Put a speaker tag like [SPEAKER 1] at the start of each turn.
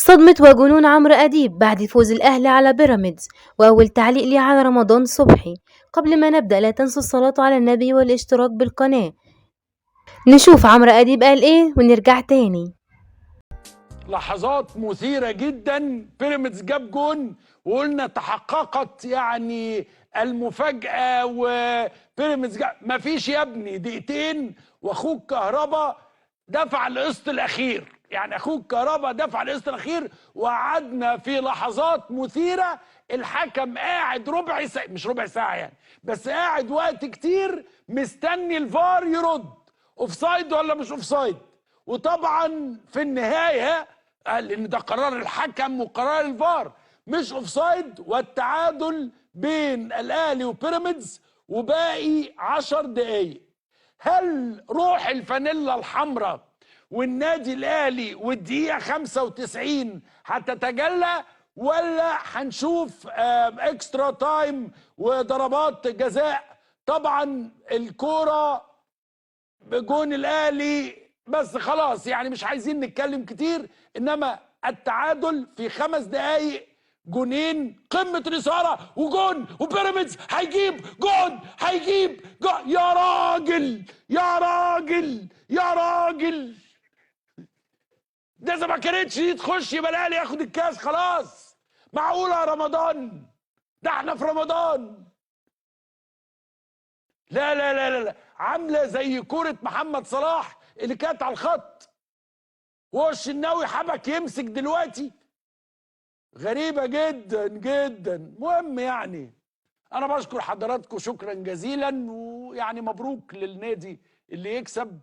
[SPEAKER 1] صدمة وجنون عمرو أديب بعد فوز الأهلي على بيراميدز، وأول تعليق ليه على رمضان صبحي. قبل ما نبدأ لا تنسوا الصلاة على النبي والاشتراك بالقناة. نشوف عمرو أديب قال إيه ونرجع تاني.
[SPEAKER 2] لحظات مثيرة جدا، بيراميدز جاب جون وقلنا تحققت يعني المفاجأة، وبيراميدز جاب مفيش يا ابني دقيقتين واخوك كهربا دفع القسط الأخير، يعني اخوك كهربا دفع القسط الأخير، وقعدنا في لحظات مثيرة. الحكم قاعد ربع ساعة، مش ربع ساعة يعني، بس قاعد وقت كتير مستني الفار يرد offside ولا مش offside. وطبعا في النهاية قال ان ده قرار الحكم وقرار الفار مش offside، والتعادل بين الاهلي وبيراميدز وباقي 10 دقايق. هل روح الفانيلا الحمراء والنادي الاهلي والدقيقة 95 هتتجلى، ولا هنشوف extra time وضربات جزاء؟ طبعا الكورة بجون الاهلي بس خلاص، يعني مش عايزين نتكلم كتير، انما التعادل في 5 دقايق، جونين، قمة الإثارة، وجون، وبيراميدز هيجيب جون، هيجيب جون. يا راجل يا راجل يا راجل، ده إذا ما كانتش دي تخش يبقى الأهلي ياخد الكاس خلاص. معقولة يا رمضان؟ ده احنا في رمضان. لا لا لا لا لا، عاملة زي كورة محمد صلاح اللي كانت على الخط، وهو الشناوي حبك يمسك دلوقتي. غريبة جدا جدا. مهم يعني أنا بشكر حضراتكم شكرا جزيلا، ويعني مبروك للنادي اللي يكسب.